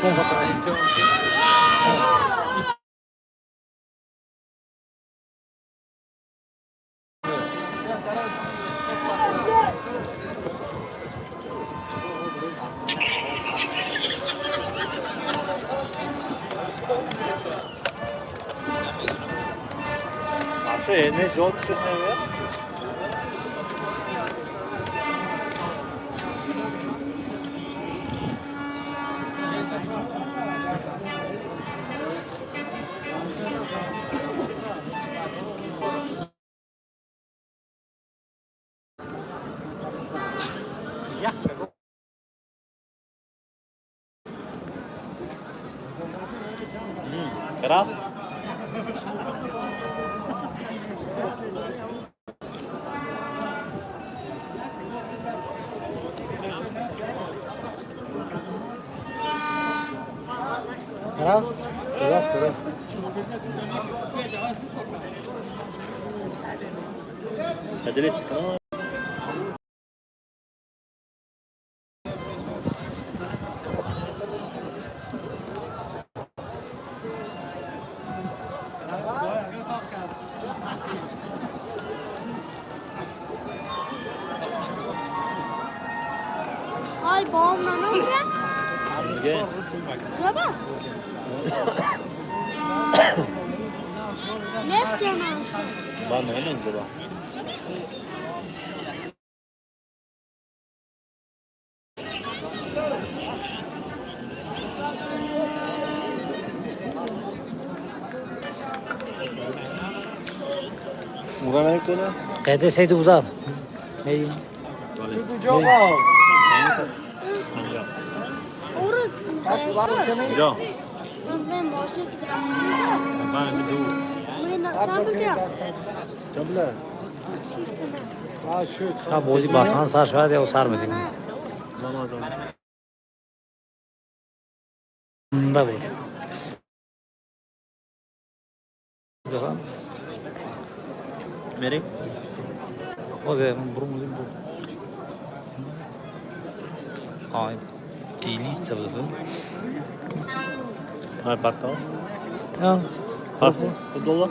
15. Не ҷо шуд мегӯяд. Рафт. Рафт, рафт, рафт. Поделиться каналом. Ay bağımlanınca Нигоҳ. Baba. Ne istiyorsun? Ба номен ҷоба. Ура намекунад? Қайда сайду гузар. Меи. Orada. Ҷо. Ben başına Ба ду. gidiyorum. Ха, бозӣ басан сар шавад ё сар медиҳем. Зинда буд. Мерем? Ҳозир бурмудим бу. Ай, делиться буд. Ай, партов. А, Партов. Футбола?